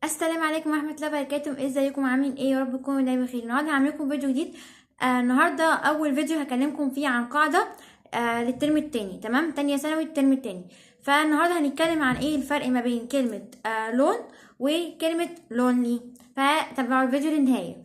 السلام عليكم ورحمة الله وبركاته. ازيكم؟ عاملين ايه؟ يا رب تكونوا دايما بخير. النهارده هعمل لكم فيديو جديد. النهارده اول فيديو هكلمكم فيه عن قاعدة للترم التاني، تمام؟ تانية ثانوي الترم التاني. فالنهارده هنتكلم عن ايه الفرق ما بين كلمة alone وكلمه lonely، فتابعوا الفيديو للنهاية.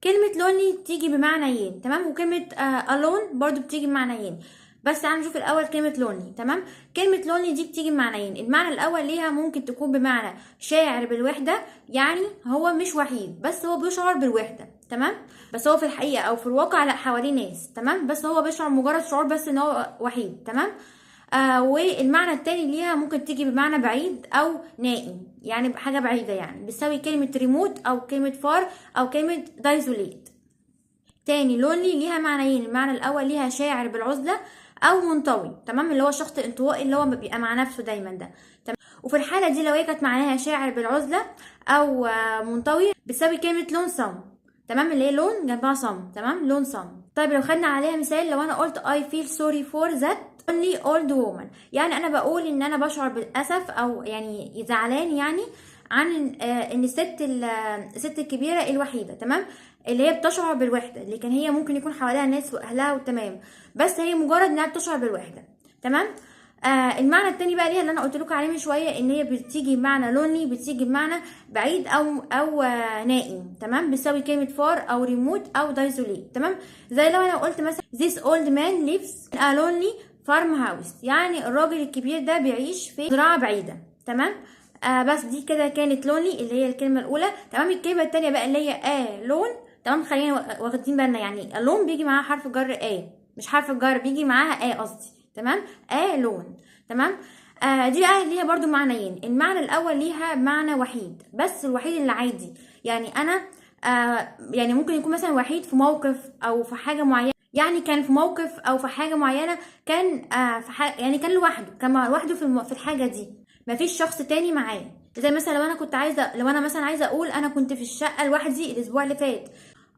كلمة lonely بتيجي بمعنيين، تمام؟ وكلمه alone برضو بتيجي بمعنيين، بس تعالوا نشوف الاول كلمة lonely، تمام؟ كلمة lonely دي بتيجي بمعنيين. المعنى الاول ليها ممكن تكون بمعنى شاعر بالوحده، يعني هو مش وحيد بس هو بيشعر بالوحده، تمام؟ بس هو في الحقيقة او في الواقع لا، حواليه ناس، تمام؟ بس هو بيشعر مجرد شعور بس ان هو وحيد، تمام؟ والمعنى التاني ليها ممكن تيجي بمعنى بعيد او نائي، يعني حاجة بعيده، يعني بتساوي كلمة ريموت او كلمة far او كلمة desolate. تاني، lonely ليها معنيين. المعنى الاول ليها شاعر بالعزله او منطوي، تمام؟ اللي هو الشخص الانطوائي اللي هو بيبقى مع نفسه دايما ده، تمام؟ وفي الحالة دي لو هي كانت معناها شاعر بالعزله او منطوي بتساوي كلمة lonesome، تمام؟ اللي هي lone جنبها some، تمام؟ lonesome. طيب لو خدنا عليها مثال، لو انا قلت I feel sorry for that lonely old woman، يعني انا بقول ان انا بشعر بالاسف او يعني زعلان يعني عن ان الست الكبيرة الوحيده، تمام؟ اللي هي بتشعر بالوحده، اللي كان هي ممكن يكون حواليها ناس واهلها وتمام، بس هي مجرد انها بتشعر بالوحده، تمام؟ المعنى التاني بقى ليها اللي انا قلت لكم عليه من شويه، ان هي بتيجي بمعنى lonely، بتيجي بمعنى بعيد او نائي، تمام؟ بتساوي كلمة far او ريموت او desolate، تمام؟ زي لو انا قلت مثلا this old man lives in a lonely farmhouse، يعني الراجل الكبير ده بيعيش في زراعة بعيده، تمام؟ بس دي كده كانت lonely اللي هي الكلمة الاولى، تمام؟ الكلمة الثانية بقى اللي هي alone، تمام؟ خلينا واخدين بالنا يعني alone بيجي معاها حرف جر a، مش حرف الجر، بيجي معاها a قصدي، تمام؟ alone، تمام؟ دي بقى ليها برضو معنيين. المعنى الاول ليها معنى وحيد، بس الوحيد اللي عادي، يعني انا يعني ممكن يكون مثلا وحيد في موقف او في حاجة معينه، يعني كان في موقف او في حاجة معينه، كان في حاجة يعني كان لوحده، كان لوحده في الحاجة دي، مفيش شخص تاني معاه. زي مثلا لو انا مثلا عايزه اقول انا كنت في الشقة لوحدي الاسبوع اللي فات،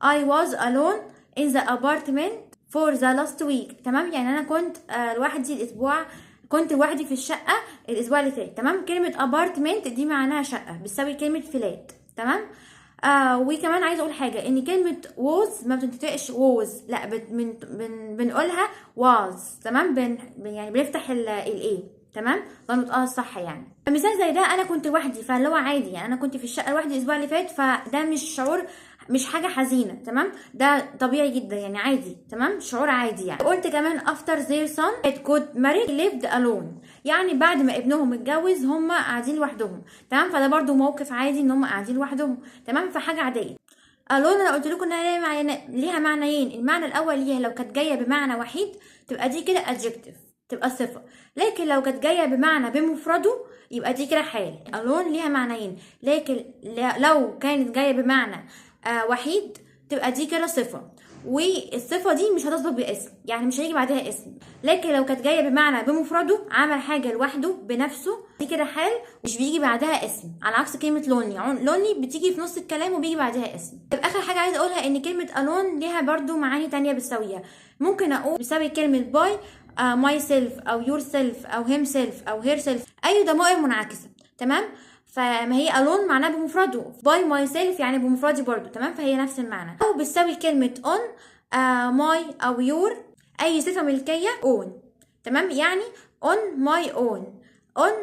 I was alone in the apartment for the last week، تمام؟ يعني انا كنت لوحدي الاسبوع، كنت لوحدي في الشقة الاسبوع اللي فات، تمام؟ كلمة apartment دي معناها شقه، بتساوي كلمة flat، تمام؟ وكمان عايزه اقول حاجه، ان كلمة was ما بتنطقش was، لا، بن بن بنقولها was، تمام؟ يعني بنفتح ال a، تمام؟ ده نطقها الصح. يعني مثال زي ده، انا كنت لوحدي، فاللي هو عادي، يعني انا كنت في الشقة لوحدي الاسبوع اللي فات، فده مش شعور، مش حاجة حزينه، تمام؟ ده طبيعي جدا يعني عادي، تمام؟ شعور عادي. يعني قلت كمان after their son had got married lived alone، يعني بعد ما ابنهم اتجوز هم قاعدين لوحدهم، تمام؟ فده برضو موقف عادي ان هم قاعدين لوحدهم، تمام؟ فحاجه عاديه. alone انا قلت لكم انها ليها معنيين. المعنى الاول ليها لو كانت جاية بمعنى وحيد تبقى دي كده adjective، تبقى صفة، لكن لو كانت جاية بمعنى بمفرده يبقى دي كده حال. alone ليها معنيين، لكن لو كانت جاية بمعنى وحيد تبقى دي كده صفة، والصفة دي مش هتسبق باسم، يعني مش هيجي بعدها اسم. لكن لو كانت جاية بمعنى بمفرده، عمل حاجة لوحده بنفسه، دي كده حال مش بيجي بعدها اسم، على عكس كلمة lonely. lonely بتيجي في نص الكلام وبيجي بعدها اسم. طب اخر حاجة عايزة اقولها ان كلمة alone ليها برضو معاني تانية بتساويها. ممكن اقول بتساوي كلمة by myself او yourself او himself او herself، اي ضمائر منعكسة، تمام؟ فما هي alone معناها بمفرده، by myself يعني بمفردي برضو، تمام؟ فهي نفس المعنى. او بتساوي كلمة on my او your، اي صفة ملكية own، تمام؟ يعني on my own، on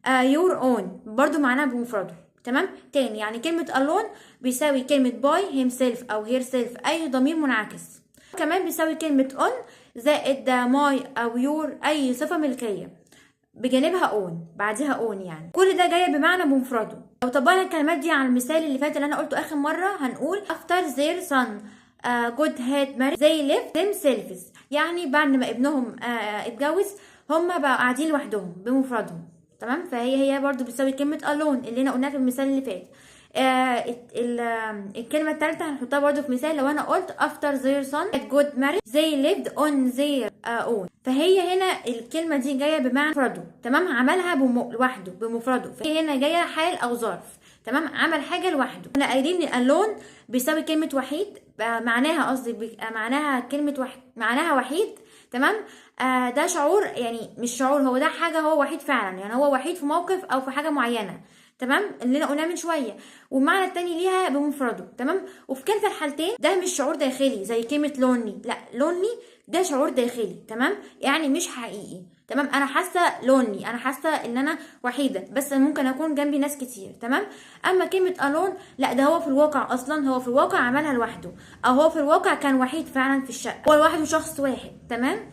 your own، برضو معناها بمفرده، تمام؟ تاني، يعني كلمة alone بيساوي كلمة by himself أو herself، أي ضمير منعكس، كمان بيساوي كلمة on زائد my أو your، أي صفة ملكية بجانبها own، بعدها own، يعني كل ده جاي بمعنى بمفرده. لو طبقنا الكلمات دي على المثال اللي فات اللي انا قلته اخر مرة، هنقول after their son got had married they left themselves، يعني بعد ما ابنهم اتجوز هم بقوا قاعدين لوحدهم بمفردهم، تمام؟ فهي هي برضو بتساوي كلمة alone اللي انا قلناها في المثال اللي فات. الكلمة الثالثة هنحطها برضو في مثال، لو انا قلت after their son got married they lived on their own، فهي هنا الكلمة دي جاية بمعنى مفرده، تمام؟ عملها لوحده بمفرده، فهي هنا جاية حال او ظرف، تمام؟ عمل حاجة لوحده. احنا قايلين ان alone بيساوي كلمة وحيد، معناها قصدي معناها كلمة وحيد، معناها وحيد، تمام؟ ده شعور، يعني مش شعور، هو ده حاجة، هو وحيد فعلا، يعني هو وحيد في موقف او في حاجة معينة، تمام؟ تمام، اللي انا قلناه من شوية، والمعنى التاني ليها بمفرده. تمام، وفي كلتا الحالتين ده مش شعور داخلي زي كلمة lonely، لا lonely ده شعور داخلي. تمام، يعني مش حقيقي. تمام، انا حاسه lonely، انا حاسه ان انا وحيده، بس ممكن اكون جنبي ناس كتير. تمام، اما كلمة alone لا، ده هو في الواقع اصلا، هو في الواقع عملها لوحده، او هو في الواقع كان وحيد فعلا في الشقة، هو لوحده شخص واحد. تمام،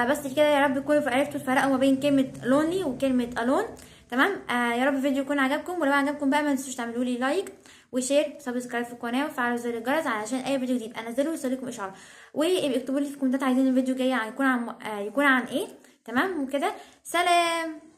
بس كده، يا رب تكونوا عرفتوا تفرقوا ما بين كلمة lonely وكلمه alone. تمام، يا رب الفيديو يكون عجبكم، ولو عجبكم بقى ما تنسوش تعملوا لي like و share و subscribe في القناة وفعلوا زر الجرس علشان اي فيديو جديد انزله يوصلكم اشعار، واكتبوا لي في الكومنتات عايزين الفيديو الجاي يكون عن ايه. تمام وكده، سلام.